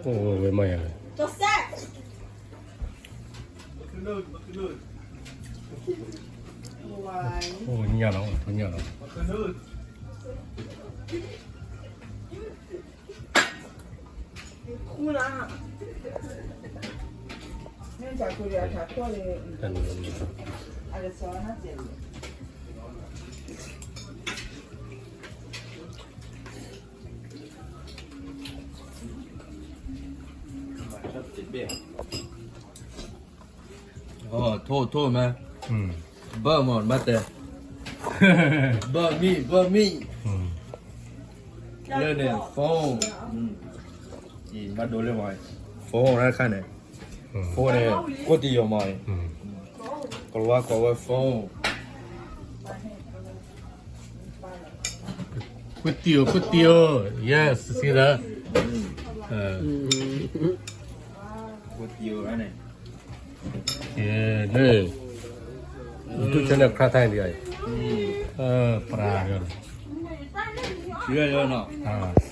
အိၣ်ဝဲမးယၤလဲၣ်. အိၣ်ညၣ်လီၤ အိၣ်ညၣ်လီၤ. ထိၣ်ထိၣ်မး, ဘၢၣ်မး ဘၣ်တဲ, ဘၢၣ်မံ ဘၢၣ်မံ, လၢန့ၣ် phone, ဘၣ်ဒိလၢမး, phone တခါန့ၣ်, phone န့ၣ် ကွၢ်တံၢ်ယီၤမး, ကလၤကိးဝဲ phone, ကွၢ်တံၢ်အီၤ ကွၢ်တံၢ်အီၤ, yes စံးသး, ကွၢ်တံၢ်အီၤန့ၣ်, လၢ YouTube channel ခရၣ်ထါဒံး, ပှၤလီၤ,